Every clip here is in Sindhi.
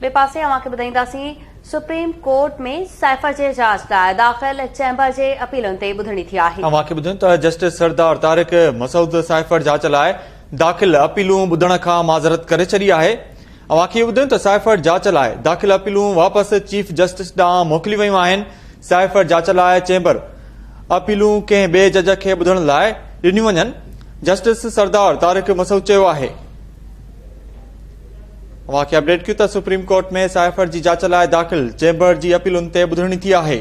ٻئي پاسي اوهان کي ٻڌائينداسين سپريم ڪورٽ ۾ سائفر جي جاچ لاء داخل چيمبر جي اپيلن تي ٻڌڻي ٿي آهي. اوهان کي ٻڌايون ته جسٽس سردار طارق مسعود سائفر جاچ لاء داخل اپيلون ٻڌڻ کان معذرت ڪري ڇڏي آهي. اوهان کي اهو ٻڌايون ته سائفر جاچ لاء داخل اپيلون واپس چيف جسٽس ڏانهن موڪليون ويون آهن. سائفر جاچ لاء چيمبر اپيلون ڪنهن ٻئي جج کي ٻڌڻ لاء ڏنيون وڃن، جسٽس سردار طارق مسعود چيو آهي. اوهان کي اپڊيٽ ڪيون ته سپريم ڪورٽ ۾ سائفر جي جاچ لاء داخل چيمبر جي اپيلن تي ٻڌڻي ٿي آهي.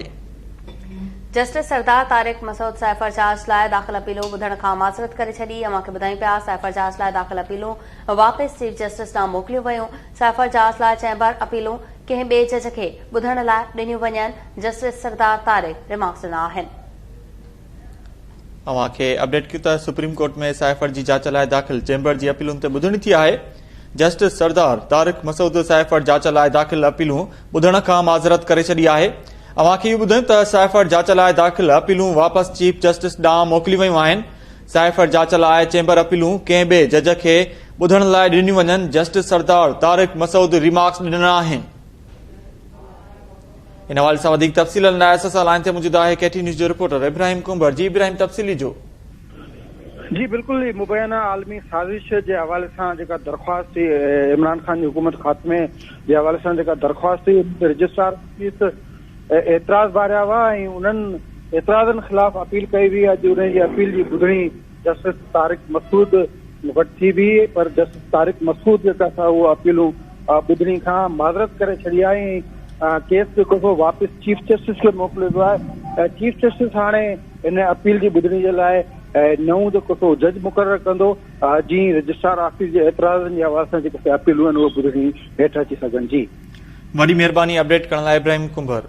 جسٽس سردار طارق مسعود سائفر جاچ لاء داخل اپيلون ٻڌڻ کان معذرت ڪري ڇڏي. اوهان کي ٻڌايون پيا سائفر جاچ لاء داخل اپيلون واپس چيف جسٽس ڏانهن موڪليون ويون. سائفر جاچ لاء چيمبر اپيلون ڪنهن ٻئي جج کي ٻڌڻ لاء ڏنيون وڃن، جسٽس سردار طارق ريمارڪس ڏنا آهن. اوهان کي اپڊيٽ ڪيون ته سپريم ڪورٽ ۾ سائفر جي جاچ لاء داخل چيمبر جي اپيلن تي ٻڌڻي ٿي آهي. جسٽس سردار طارق مسعود سائفر جاچ لاء داخل اپيلون ٻڌڻ کان معذرت ڪري ڇڏي آهي. اوهان کي اهو ٻڌايون ته سائفر جاچ لاء داخل اپيلون واپس چيف جسٽس ڏانهن موڪليون ويون آهن. سائفر جاچ لاء چيمبر اپيلون ڪنهن ٻئي جج کي ٻڌڻ لاء ڏنيون وڃن، جسٽس سردار طارق مسعود ريمارڪس ڏنا آهن. ان حوالي سان وڌيڪ تفصيلن لاء اسان سان لائين تي موجود آهي ڪي ٽي نيوز جو رپورٽر ابراهيم ڪنڀر جي ابراهيم تفصيلي جو. جي بلڪل هي مبينا عالمي سازش جي حوالي سان جيڪا درخواست هئي عمران خان جي حڪومت خاتمي جي حوالي سان جيڪا درخواست هئي ان تي رجسٽرار آفيس اعتراض واريا هئا ۽ انهن اعتراضن خلاف اپيل ڪئي وئي اڄ انهي جي اپيل جي ٻڌڻي جسٽس طارق مسعود وٽ ٿي هئي پر جسٽس طارق مسعود جيڪا سا اهو اپيلون ٻڌڻي کان معذرت ڪري ڇڏي آهي ۽ ڪيس جيڪو سو واپس چيف جسٽس کي موڪليو ويو آهي چيف جسٽس هاڻي ان اپيل جي ٻڌڻي جي لاء نئون جيڪو سو جج مقرر ڪندو جيئن رجسٽرار آفيس جي اعتراضن جي حوالي سان جيڪي اپيلون آهن اهي ٻڌڻي هيٺ اچي سگهن جي. وڏي مهرباني اپڊيٽ ڪرڻ لاء ابراهيم ڪنڀر.